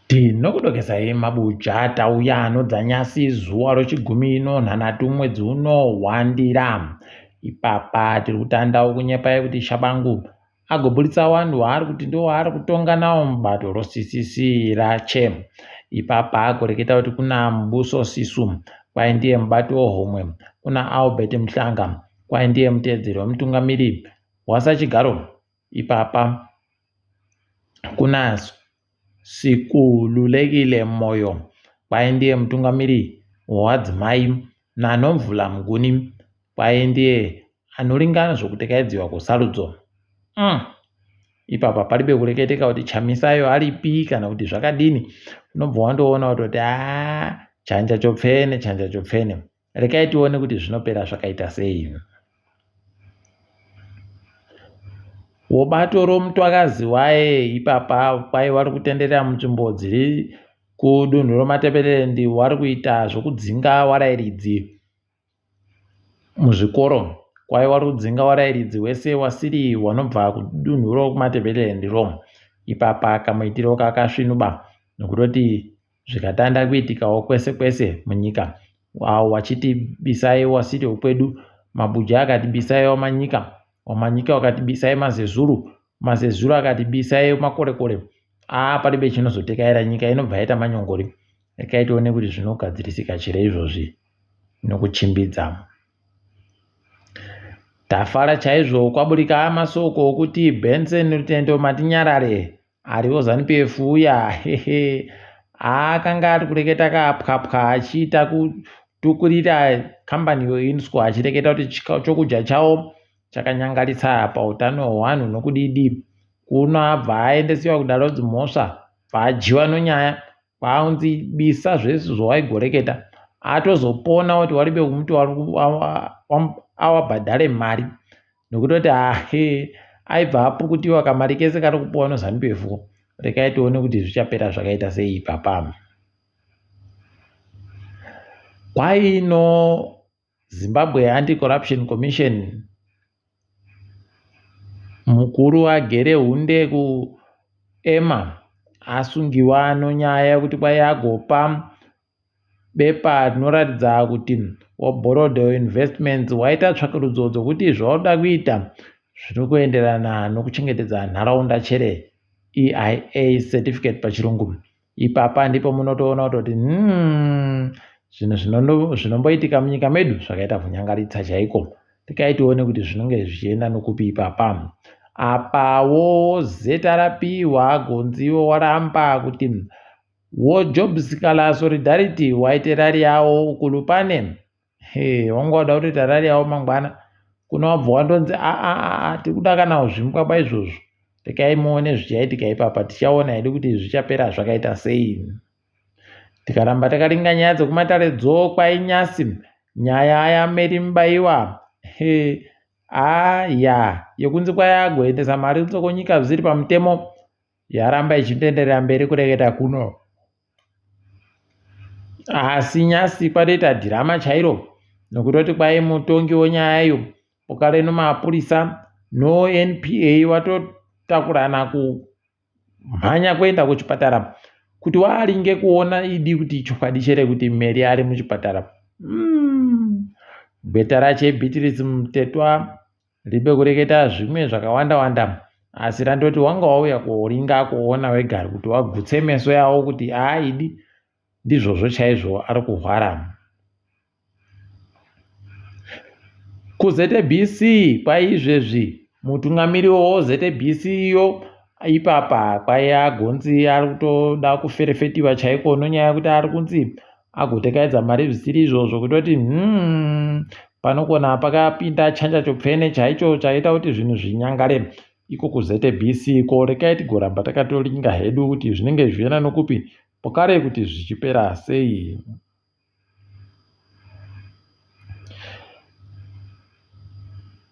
Tinokudokesai mabuja tauya anodzanyasi zuva rochigumi nonhanhatu mwedzi uno hwandira. Ipapa tiri kutandawo kunyepai kuti Shabangu agoburitsa wanhu waari kuti ndiwo waari kutonga nawo mubato roCCC rache. Ipapa agoreketa kuti kuna Mbuso Sisu kwai ndiye mubati wohomwe, kuna Albert Mhlanga kwai ndiye muteedzeri wemutungamiri wasachigaro. Ipapa kuna Sikululekile Moyo kwai ndiye mutungamiri wevadzimai naNomvula Mnguni kwai ndiye anoringana zvokutekaidziwa kusarudzo. Mm. Ipapa paribe kureketeka kuti Chamisayo aripi kana kuti zvakadini. Unobva wandoona kutoti haa chanja chopfene chanja chopfene. Rekai tione kuti zvinopera zvakaita sei. Wobato romutwakazi waye ipapa kwai wari kutenderera munzvimbo dziri kudunhu roMatabeleland wari kuita zvokudzinga warairidzi muzvikoro. Kwai wari kudzinga warairidzi wese wasiri wanobva kudunhu rokuMatabeleland ro. Ipapa kamuitiro kakasvinuba nokutoti Zvikatanda kuitikawo kwese kwese munyika awo wachiti bisai wasiri wekwedu, Mabuja akati bisai wamanyika, wamanyika wakati bisai mazezuru, mazezuru akati bisai makorekore. Aa paribe chinozotekaira nyika inobva yaita manyongori. Rekai tione kuti zvinogadzirisika chere izvozvi nokuchimbidza. Tafara chaizvo kwaburika masoko okuti Benson Rutendo Matinyarare Ariwo Zanu PF uya hehe akanga ari kureketa kapwapwa achiita kutukurira kambani yoInsco achireketa kuti chokudya chawo chakanyangaritsa pautano hwevanhu nokudidi. Kuno abva aendesiwa kudare rodzimhosva bva adyiwa nonyaya kwaunzi bisa zvese zvawaigoreketa atozopona kuti waribe kumuti awabhadhare mari nokutoti ahe aibva apukutiwa kamari kese kari kupuwa noZanu PF rekai tione kuti zvichapera zvakaita sei ipapa. Kwaino Zimbabwe Anti-Corruption Commission mukuru agere hunde kuEMA asungiwa nonyaya yekuti kwai agopa bepa rinoratidza kuti waBorrowdale Investments waita tsvakurudzo dzokuti zvaunoda kuita zviri kuenderana nokuchengetedza nharaunda chere EIA certificate pachirungu. Ipapa ndipo munotoona kutoti zvinhu zvinomboitika munyika medu zvakaita kunyangaritsa chaiko. Tikai tione kuti zvinonge zvichienda nokupi ipapa. Apawo ZRP wagonziwo waramba kuti Wo Job Sikhala Solidarity waite rari yawo kuLupane. He, wanga wada kutoita rari yawo mangwana. Kuno wabva wandonzi a a a tikuda kana kuzvimbwa paizvozvo. Rekai muone zvichaitika ipapa tichaona hedu kuti zvichapera zvakaita sei. Tikaramba takaringa nyaya dzekumatare dzo kwainyasi nyaya yaMary Mubaiwa. He, a ya yekunzi kwayagoendesa mari kutsokonyika zvisiri pamutemo. Yaramba ichitenderera mberi kureketa kuno. Asi nyasi kwatoita dhirama chairo nokutoti kwai mutongi wenyaya iyo pokare nomapurisa noNPA watotakurana kumhanya kuenda kuchipatara kuti waaringe kuona idi kuti ichokwadi chere kuti Mary ari muchipatara. Gweta rache Beatrice Mtetwa Ribe kureketa zvimwe zvakawanda wanda asi randoti wanga wauya koringa kuona wega kuti wagutse meso yawo kuti aaidi ndizvozvo chaizvo ari kuhwara. KuZBC kwaizvezvi mutungamiri woZBC iyo ipapa kwaiya gonzi ari kutoda kuferefetiwa chaiko nonyaya yekuti ari kunzi agotekaidza mari zvisiri izvozvo kutoti panokona pakapinda chanja chopfene chaicho chaita kuti zvinhu zvinyangare iko kuZBC ko rekai tigoramba takatoringa hedu kuti zvinenge zvichienda nokupi pokare kuti zvichipera sei.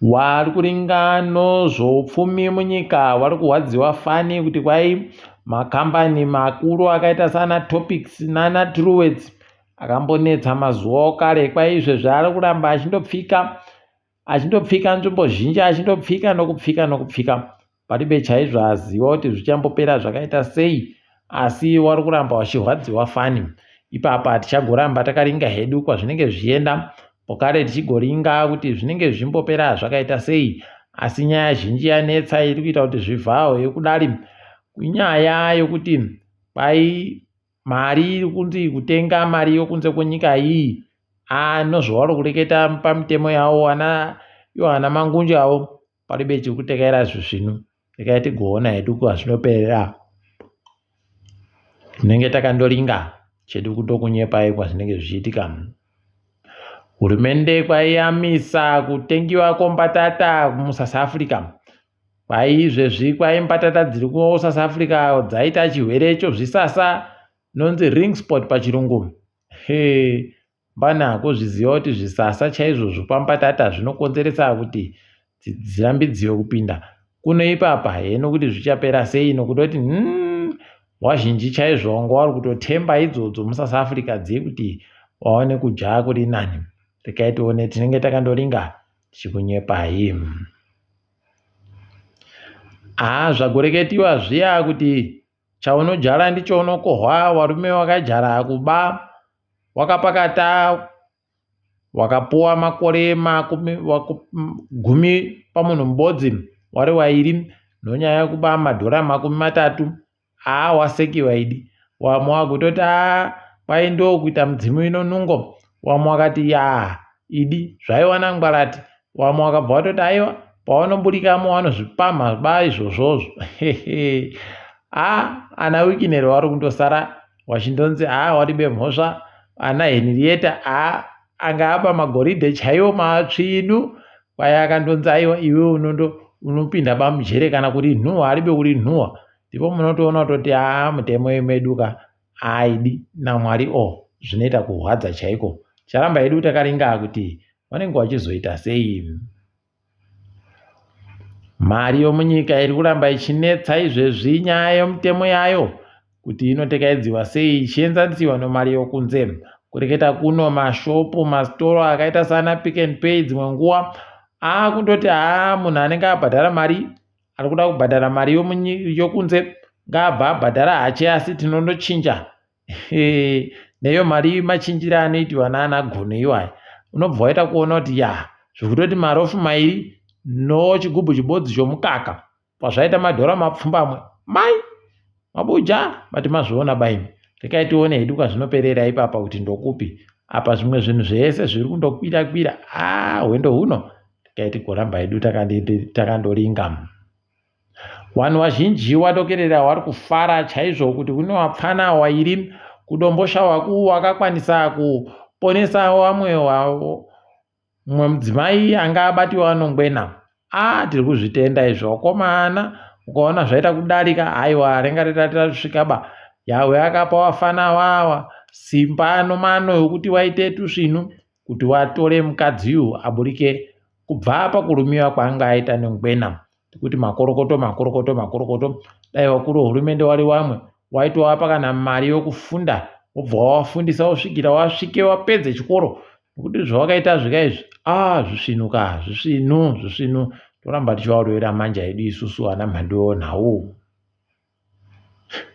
Vari kuringano zvoupfumi munyika vari kurwadziwa fani kuti kwai makambani makuru akaita saana Topics nana Truworths akambonetsa mazuva okare kwai izvezvi ari kuramba achindopfika achindopfika nzvimbo zhinji achindopfika nokupfika nokupfika paribe chaizvo aziva kuti zvichambopera zvakaita sei. Asi wari kuramba wachirwadziwa fani. Ipapa tichagoramba takaringa hedu kwazvinenge zvichienda pokare tichigoringa kuti zvinenge zvichimbopera zvakaita sei. Asi nyaya zhinji yanetsa iri kuita kuti zvivhahwe kudari inyaya yokuti kwai mari iri kunzi kutenga mari yokunze kwenyika iyi anozvavari kureketa pamitemo yavo ana ivo ana mangunje avo paribe chiri kutekaira zvisvinu. Regai tigoona hedu kwazvinoperera. Tinenge takandoringa chedu kutokunyepai kwazvinenge zvichiitika. Hurumende kwaiyamisa kutengiwa kwombatata muSouth Africa. Kwai izvezvi kwai mbatata dziri kuSouth Africa dzaita chirwere chozvisasa inonzi ring spot pachirungu. He, Pane akuzviziva kuti zvisasa chaizvo zvepambatata zvinokonzeresa kuti dzirambidziwe kupinda kuno ipapa heno kuti zvichapera sei nokutoti wazhinji chaizvo wanga wari kutotemba idzodzo muSouth Africa dziye kuti waone kudya kuri nani. Regai tione tinenge takandoringa tichikunyepai. Haa zvagoreketiwa zviya kuti chaunodyara ndicho unokohwa warume wakajara kuba wakapakata wakapuwa makore makumi gumi pamunhu mubodzi wari wairi nonyaya yekuba madhora 30 haa wasekiwa idi wamwe wakutoti haa kwai ndokuita mudzimu ino nungo wamwe wakati yaa idi zvaiwana ngwarati wamwe wakabva watoti aiwa pawanoburikamo wanozvipamha ba izvozvozvo haa ana wikinero wari kundosara Wachindonzi haa waribe mhosva ana Henrietta haa anga aba magoridhe chaiwo matsvinu kwai akandonzi aiwa iwe unondo unopinda bamujere kana kuri nhuwa aribe kuri nhuwa ndipo munotoona kutoti haa mutemo yemedu ka aidi namwari o oh, zvinoita kurwadza chaiko charamba hedu takaringa kuti vanenge vachizoita sei Mari yomunyika iri kuramba ichinetsa izvezvi inyaya yomutemo yayo kuti inotekaidziwa sei ichienzanisiwa nomari yokunze. Kureketa kuno mashopu, masitoro akaita saana Pick n Pay dzimwe nguva akundoti haa munhu anenge abhadhara mari ari kuda kubhadhara mari yokunze ngaabva abhadhara hache asi tinondochinja neyo mari machinjire anoitiwa naana gono iwaya unobva waita kuona kuti ya zvekutoti marofu mairi nochigubhu chibodzi chomukaka pazvaita madhora mapfumbamwe mai mabuja mati mazviona baimi rekai tione hedu kwazvinoperera ipapa kuti ndokupi apa zvimwe zvinhu zvese zviri kundokwira kwira a hwendo huno rekai tigoramba hedu takandoringa Wanhu wazhinji wadokerera wari kufara chaizvo kuti kune wapfana wairi kuDomboshawa wakakwanisa kuponesa wamwe mumwe mudzimai anga abatiwa nongwena. Ah tiri kuzvitenda izvi wakomana ukaona zvaita kudarika aiwa ringa risati rasvika ba. Yahwe akapa wafana wawa simba nomano ekuti waite tusvinu kuti watore mukadzi uyu aburike kubva pakurumiwa kwaanga aita nengwena. Tikuti makorokoto makorokoto makorokoto dai wakuru wehurumende wari wamwe waitovapa kana mari yokufunda wobva wawafundisa wosvikira wasvike wapedze chikoro nekuti zvawakaita zvika izvi ah zvisvinu ka zvisvinu zvisvinu toramba tichivarovera manja edu isusu ana mhanduwe nhau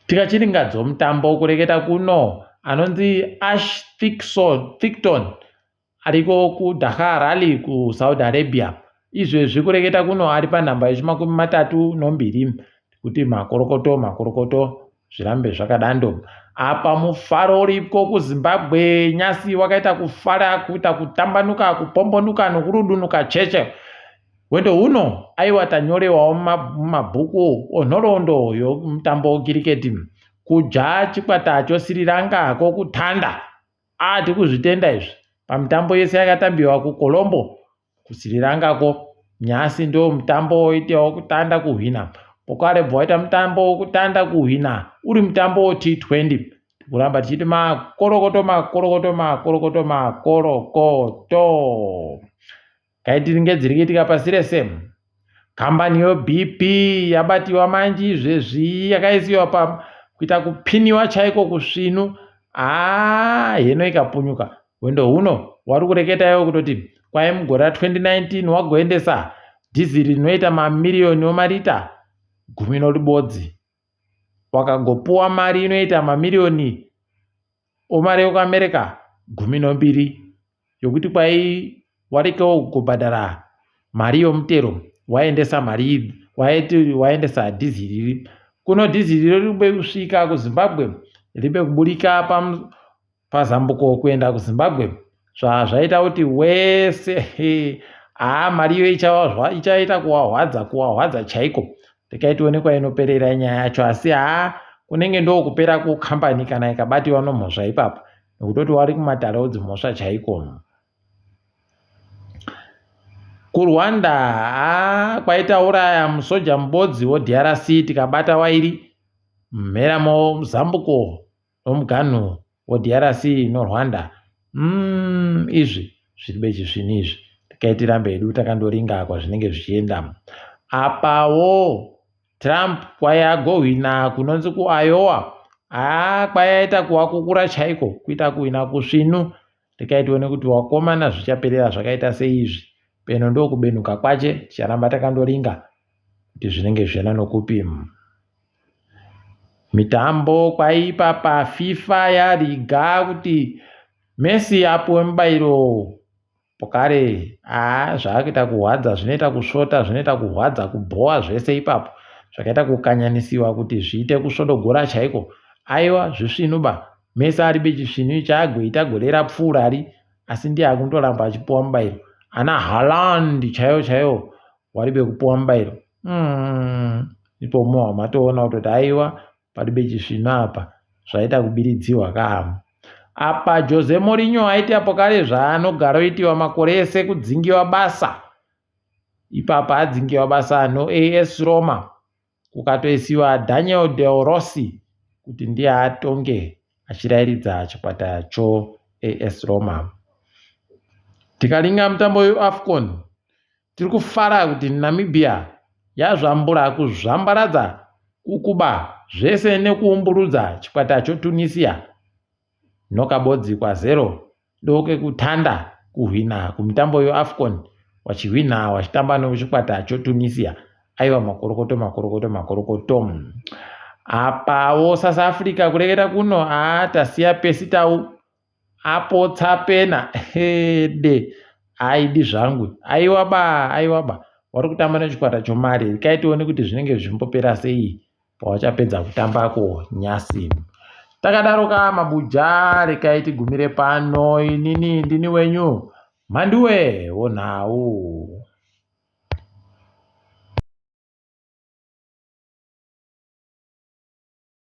tikachiringadzo mutambo kureketa kuno anonzi Ash Thickton Ariko kuDakar Rally kuSaudi Arabia. Izvezvi kureketa kuno ari panhamba yechimakumi matatu nombiri. Kuti makorokoto makorokoto zvirambe zvakadando. Apa mufaro uriko kuZimbabwe nyasi wakaita kufara kuita kutambanuka kupombonuka nokurudunuka cheche. Hwendo huno aiwa tanyorewawo mumabhuku onhoroondo yomutambo wekiriketi. Kudya chikwata choSri Lanka kokutanda. Ah, tikuzvitenda izvi. Pamitambo yese yakatambiwa kuColombo, kuSri Lanka ko, nyasi ndo mutambo woitewa kutanda kuhwina. Pokare bva waita mutambo wokutanda kuhwina uri mutambo weT20. Tikuramba tichiti makorokoto makorokoto makorokoto makorokoto. Ngaitiringe dziri kuitika pasi rese. Kambani yoBP yabatiwa manji izvezvi yakaisiwa pa kuita kupiniwa chaiko kusvinu haa heno ikapunyuka. Hwendo huno wari kureketa iwo kutoti kwai mugore ra 2019 wagoendesa dhiziri rinoita mamiriyoni omarita gumi noribodzi. Wakagopuwa mari inoita mamiriyoni omari ekuAmerica 12 yokuti kwai warekawo kubhadhara mari yomutero waendesa mari waiti waendesa dhiziri iri kuno dhiziri iro riri kusvika kuZimbabwe ribe kuburika pazambuko kuenda kuZimbabwe zvazvaita kuti wese haa mari iyo ichaita kuwahwadza kuwahwadza chaiko rekai tione kwainoperera nyaya yacho asi haa kunenge ndokupera kukambani kana ikabatiwa nomhosva ipapo nekutoti wari kumatare odzimhosva chaiko kuRwanda haa kwaitauraya musoja mubodzi woDRC tikabata wairi mhera mozambuko nomuganhu weDRC noRwanda mm, izvi zviri bechisvini izvi tikai tirambe hedu takandoringa kwazvinenge zvichienda apawo Trump kwai agohwina kunonzi kuIowa haa kwai aita kuwakukura chaiko kuita kuhwina kusvinu rekai tione kuti wakomana zvichaperera zvakaita sei izvi peno ndokubenuka kwache ticharamba takandoringa kuti zvinenge zvichienda nokupi Mitambo kwaipa paFIFA yariga kuti Messi apuwe mubairo pokare haa zvaakuita kuhwadza zvinoita kusvota zvinoita kuhwadza kubhowa zvese ipapo zvakaita kukanyanisiwa kuti zviite kusvodogora chaiko aiwa zvisvinu ba Messi aribe chisvinu chaagoita gore rapfuurari asi ndiye akundoramba achipuwa mubairo ana Haaland chaiwo chaiwo waribe kupuwa mubairo mm. Ipo mowa matoona kutoti aiwa paribe chisvinu apa zvaita kubiridzihwa kamu. Apa Jose Mourinho aiti apo kare zvaanogaroitiwa makore ese kudzingiwa basa. Ipapa adzingiwa basa no AS Roma kukatoisiwa Daniel Del Rossi kuti ndiye atonge achirairidza chikwata cho AS Roma. Tikaringa mutambo weAfcon Tiri kufara kuti Namibia yazvambura kuzvambaradza kukuba zvese nekuumburudza chikwata choTunisia nokabodzi kwazero ndokekutanda kuhwina kumutambo weAfcon wachihwina wachitamba nechikwata choTunisia. Aiwa makorokoto makorokoto makorokoto. Apawo South Africa kureketa kuno haa tasiya pesi tau apotsa pena hede aidi zvangu aiwa ba aiwa ba wari kutamba nechikwata chomari rekai tione kuti zvinenge zvichimbopera sei pawachapedza kutambako nyasi takadaro ka mabuja rekai tigumire pano inini ndini wenyu mhanduwe wonhau.